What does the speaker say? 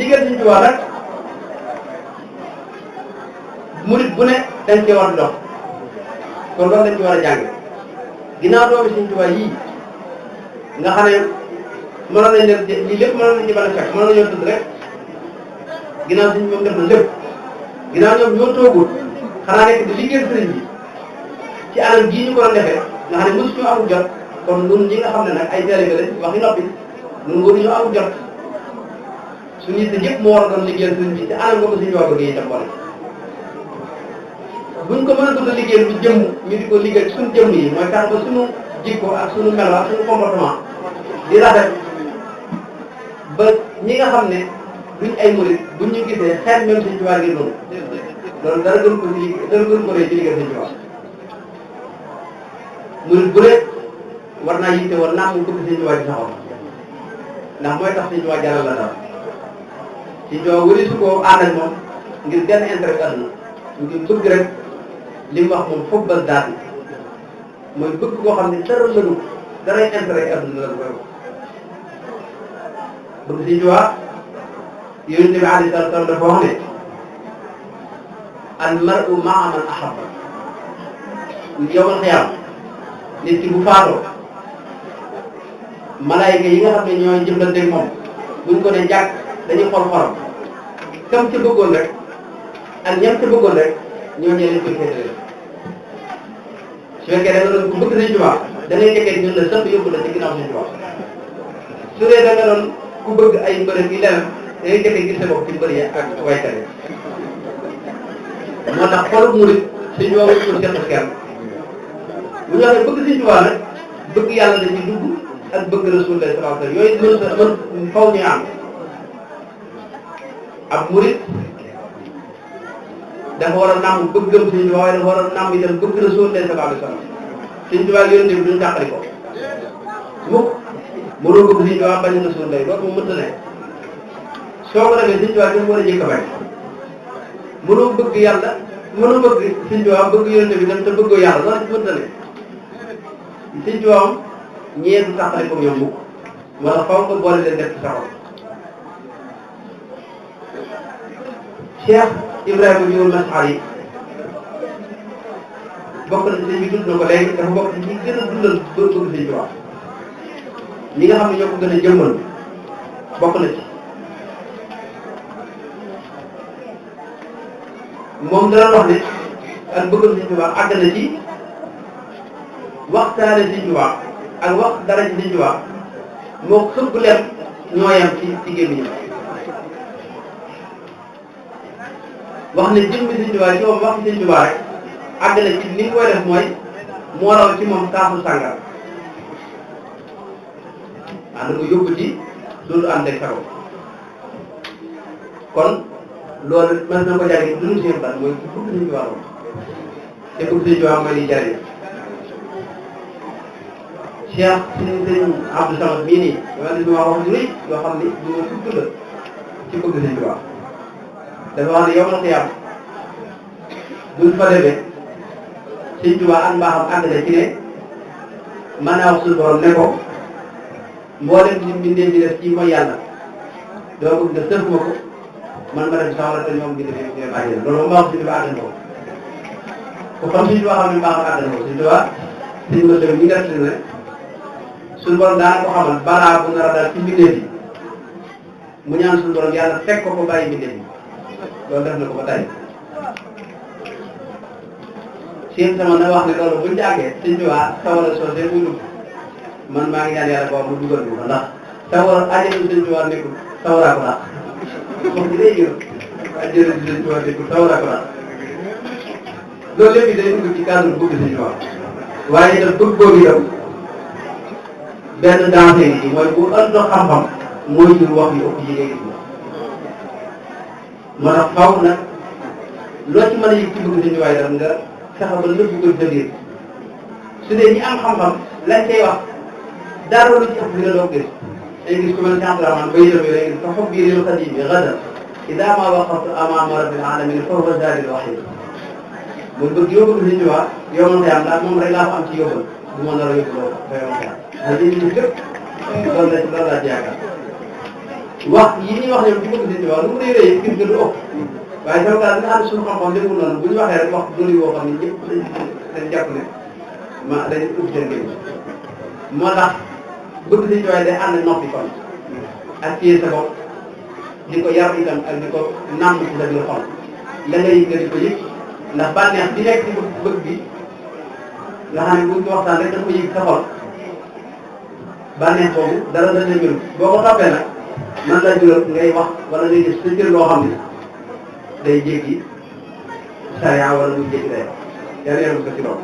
liggéeyal Sëñ Tuubaa nag murit bu ne dañ cee war di dox kon loolu dañ ci war a jàng ginnaaw doomi Sëñ Tuubaa yii nga xam ne mënoon nañ leen lii lépp mënoon nañ ci mën a fekk mënoon nañoo tudd rek ginnaaw Sëñ moom def na lépp ginnaaw ñoom ñoo toogul xanaa nekk di liggéeyal sëriñ bi ci anam gii ñu ko doon defee nga xam ne mosu ñu amul jot kon ñun ñi nga xam ne nag ay taalibe lañ waxi noppi ñun waruñu amul jot suñu yitte yëpp moo war a doon liggéeyal sëriñ bi te anam nga ko Sëñ Tuubaa bëgg itam boole buñ ko mën a tudd liggéeyal bu jëmm ñu di ko liggéey suñu jëmm yi mooy tax ba suñu jikko ak suñu melo ak suñu comportement di rafet ba ñi nga xam ne duñ ay murit buñ ñu gisee xeet même Sëñ Tuubaa ngir noonu loolu dara gën ko ci liggéey dara gën ko rëy ci liggéey Sëñ Tuubaa murit bu ne war naa yitte woon naam mu bëgg Sëñ Tuubaa ci saxoon ndax mooy tax Sëñ Tuubaa jaral la dara Sëñ Tuubaa wëri su ko ànd ak moom ngir benn intérêt àdduna ngir bëgg rek li mu wax moom foog ba daal mooy bëgg koo xam ne dara lënu daray intérêt àdduna la koy wax bëgg Sëñ Tuubaa Yonent bi alayhi salaatu wa salaam dafa wax ne al mar'u ma'a man ahabba yawmal qiyaama nit ki bu faatoo malaayika yi nga xam ne ñooy jëflanteeg moom buñ ko ne jàkk dañuy xool xolam kam ca bëggoon rek ak ñam ca bëggoon rek ñoo ñee leen koy féetale su fekkee da nga doon ku bëgg Sëñ Tuubaa da ngay jekkee ñun la sëpp yóbbu la ci ginnaaw Sëñ Tuubaa su dee da nga doon ku bëgg ay mbërëg yi leneen da ngay jekkee gis sa bopp ci mbër yi ak waykat yi moo tax xolub murit Sëñ Tuubaa wuñ ko seq kenn bu ñu waxee bëgg Sëñ Tuubaa nag bëgg yàlla da ci dugg ak bëgg Rasulullah sallallahu alayhi wasallam yooyu mën faw ñu am ab murit dafa war a nàmm bëggam Sëñ Tuubaa waaye dafa war a nàmm itam bëgg Rasulullah sallallahu alayhi wasallam Sëñ Tuubaa ak Yonent bi duñu tàqali ko mukk mënoo bëgg Sëñ Tuubaa bañ Rasulullah loolu moom mënta ne soo ko defee Sëñ Tuubaa dafa war a jëkk a bañ mënoo bëgg yàlla mënoo bëgg Sëñ Tuubaa bëgg Yonent bi dem te bëggoo yàlla loolu mënta ne Sëñ Tuubaa am ñee du tàqali ko ñoom mukk moo tax faw nga boole leen def ci sa xol Cheikh Ibrahima Diouf Masxari yi bokk na sëñ bi tudd na ko léegi dafa bokk ci ñi gën a dundal bëgg Sëñ Tuubaa ñi nga xam ne ñoo ko gën a jëmmal bokk na ci moom dana wax ne ak bëggam Sëñ Tuubaa àgg na ci waxtaane Sëñ Tuubaa ak wax dara ci Sëñ Tuubaa moo xëpp leen ñoo yem ci gémmiñ wax ne jëmmi Sëñ Tuubaa ci moom wax ci Sëñ Tuubaa rek àgg na ci ni koy def mooy moo raw ci moom kaasu sàngar ànd ko yóbbu ci dootu ànd ak sago kon loolu mën na ko jàngee dund seen bat mooy ku bëgg Sëñ Tuubaa te bëgg Sëñ Tuubaa mooy li jariñ Cheikh Sëñ Abdou Samad mii nii dama ne duma wax ju rëy yoo xam ni du ma tudd la ci bëgg Sëñ Tuubaa dafa wax ne yow na xiyaam buñ fa demee Sëñ Tuubaa ak mbaaxam àgg na ci ne mën naa wax suñu borom ne ko mboolem li mbindee di def ci mooy yàlla doo bëgg nga sëf ma ko man ma dem sawara te ñoom di def dem àjjana loolu moom ma wax Sëñ Tuubaa àgg na ko ku xam Sëñ Tuubaa xam ne mbaaxam àgg na ko Sëñ Tuubaa Sëñ ma dem ñi nga ne suñu borom daana ko xamal balaa bu nar a daal ci mbindeef yi mu ñaan suñu borom yàlla fekk ko bàyyi mbindeef yi loolu def na ko ba tey seen sama na wax ne loolu buñu jàggee Sëñ Tuubaa sawara soosé muy dugg man maa ngi ñaan yàlla boobu mu dugal bi ko ndax sawara àjjana Sëñ Tuubaa nekkul sawaraa ko dàq wax ji day jël àjjana Sëñ Tuubaa nekkul sawaraa ko dàq loolu lépp day dugg ci cadre bëgg Sëñ Tuubaa waaye itam bëgg boobu itam benn dansé yi mooy bu ënd xam-xam mooy jur wax yu ëpp yi ngay gis moo tax faw nag loo ci mën a yëg ci bëgg Sëñ Tuubaa itam nga fexe ba nëbb ko sa biir su dee ñi am xam-xam lañ cay wax dara lu ci ëpp dina doog gis day gis ku mel ne Abdourahmane bay yëpp day gis fa xob bii lil xadim bi gada ida ma waqaftu amama rabbil alamin fa huwa zadil wahid mooy bëgg yoo bëgg Sëñ Tuubaa yow man am daal moom rek laa ko am ci yóbbal bu ma nar a yóbbu loolu fa yow man daal lépp loolu laa ci yaakaar wax yi ñuy wax ñoom ci bëgg Sëñ Tuubaa lu mu réy kii bi du ëpp waaye sama gars nga xam ne suñu xam-xam demul noonu bu ñu waxee rek wax doole yoo xam ne ñëpp dañ jàpp ne dañu ubbi seen génn moo tax bëgg Sëñ Tuubaa day ànd noppi kon ak téye sa bopp di ko yar itam ak di ko nàmm ci sa biir xol la nga yëg nga di ko yëg ndax bànneex bi nekk ci bëgg bi nga xam ne buñ ko waxtaan rek da ko yëg sa xol bànneex boobu dara dana mel boo ko toppee nag man la jural ngay wax wala ngay gis sa cër loo xam ne day jéggi sariya wala muy jéggi day yàlla yàlla ko ci loolu